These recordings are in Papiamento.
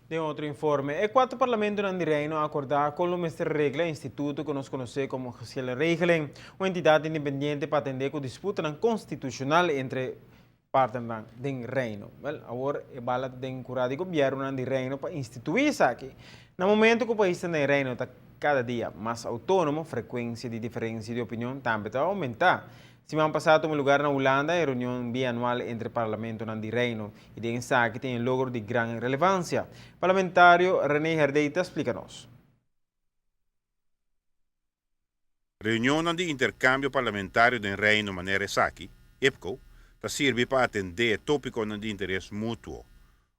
Den otro informe, e cuatro parlamentonan di Reino a acorda con lo mester regla e instituto cu nos conoce como Geschillenregeling, un entidad independiente pa atende cu disputanan constitucional entre partnernan den Reino. Wel, awor e bala ta den cura di gobiernonan di Reino pa institui esaki. Na momento cu paisnan den Reino ta cada dia mas autonomo, frecuencia di diferencia di opinion tambe ta aumenta. Siman pasá a tuma lugar na Hulanda e reunion bianual entre parlamentonan di Reino i den esaki tin e logro di gran relevansia. Parlamentario René Herdey ta splika nos. Reunionnan di interkambio parlamentario den Reino manera esaki, IPCO, ta sirbi pa atendé e tópikonan di interes mutuo.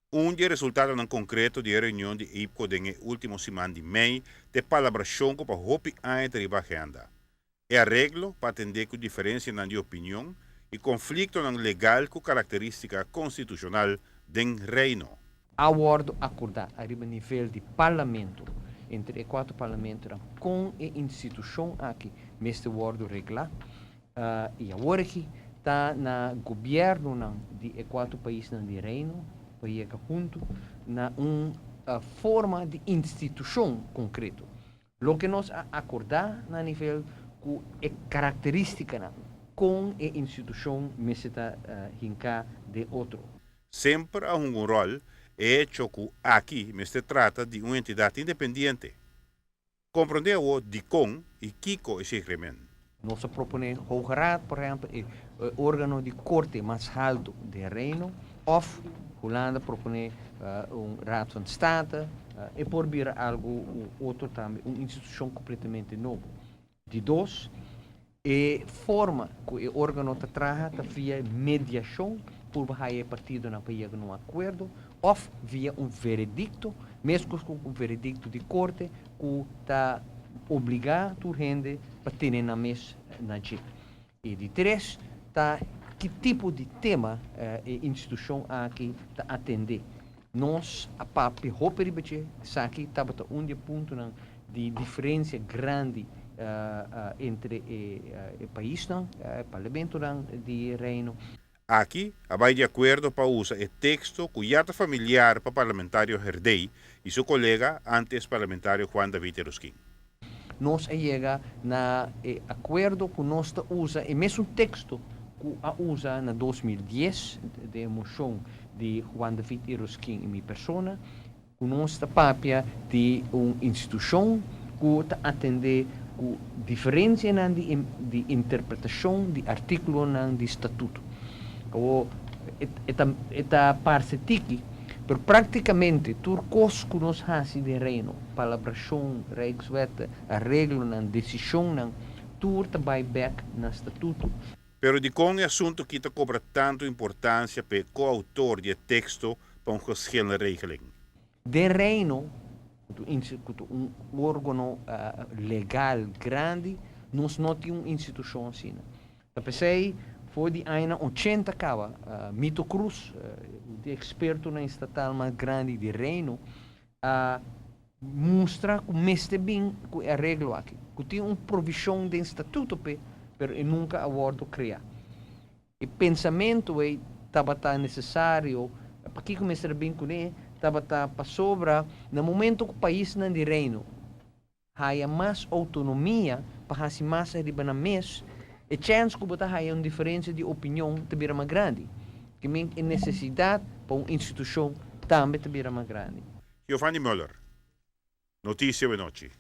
Un di e resultadonan konkreto di e reunion di IPCO den e último siman di mei ta e palabrashon ku pa hopi aña ta riba agenda. E areglo pa atendé ku diferensianan di opinion i konfliktonan legal ku karakterístika konstitushonal den Reino. A wòrdu akordá ariba nivel di parlamento entre e kuater parlamentonan kon e institushon aki mester wòrdu reglá i awor aki ta na gobièrnunan di e kuater paisnan di Reino pa yega huntu na un forma di institushon konkreto. Loke nos a akordá na nivel ku e karakterístikanan kon e institushon mester ta hinká den otro. Semper a hunga un ròl e echo ku aki mester trata di un entidat independiente. Komprondé awor dikon i kiko esei remen. Nos a proponé Hoge Raad, por ehèmpel, e órgano di korte mas haltu den Reino, òf Hulanda proponé un Raad van State, e por bira algu otro tambe, un institushon kompletamente nobo. Di dos, e forma ku e órgano ta traha ta via mediashon, purba haya e partidonan pa yega na un akuerdo, òf via un veredikto, meskos ku un veredikto di korte ku ta obligá tur hende pa tene nan mes na dje. E di tres ta ki tipo di tema e institushon aki ta atendé. Nos a papia hopi riba dje, esaki tabata un di e puntonan di diferensia grandi entre e paisnan, e parlamentonan di Reino. Aki a bai di akuerdo pa usa e teksto ku ya ta familiar pa parlamentario Herdey i su kolega antes parlamentario Juan David Erusquin. Nos a yega na e akuerdo ku nos ta usa e mesun teksto ku a usa na 2010 den e moshon di Juan David Erusquin i mi persona, ku nos ta papia di un institushon ku ta atendé ku diferensianan di di interpretashon di artíkulonan di statuto. Awor e ta e ta parse tiki, pero práktikamente tur kos ku nos hasi den Reino, palabrashon, Rijkswet, areglonan, desishonnan, tur ta bai bèk na statuto. Pero dikon e asuntu aki ta kobra tantu importansia pa e ko-outor di e teksto pa un geschillenregeling? Den Reino, ku ta un órgano legal grandi, nos no tin un institushon asina. Ta p'esei for di añanan ochenta kaba, Mito Cruz, un di e ekspertonan estatal mas grandi di Reino, a mustra ku mester bin ku e areglo aki, ku tin un provishon den statuto p'e, pero e nunka a wòrdu kreá. E pensamentu ei tabata nesesario, pakiko mester a bin kuné, tabata pasobra na momento ku paisnan di Reino haya mas outonomia pa hasi mas ariba nan mes, e chèns ku bo ta haya un diferensia di opinion ta bira mas grandi. Ke men e nesesidat pa un institushon tambe ta bira mas grandi. Giovanni Muller, Noticia Wenochi.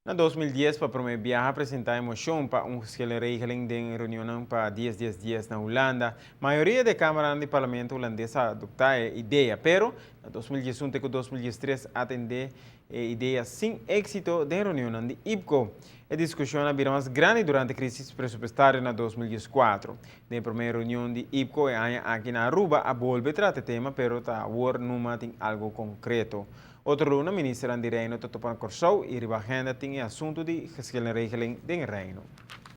Na 2010 pa prome biaha a presenta e mocion pa un geschillenregeling den reunionnan pa dies dies dies na Hulanda. Mayoria di e Kameranan di Parlamento Hulandes a adopta e idea, pero na 2011 te cu 2013 a atende e idea sin exito den reunionnan di IPCO. E discusion a bira mas grandi durante crisis presupuestario na 2014. Den e prome reunion di IPCO e aña aki na Aruba a bolbe trata e tema, pero ta awor numa tin algo concreto. Otro luna ministernan di Reino ta topa na Kòrsou i riba agenda tin e asuntu di geschillenregeling den Reino.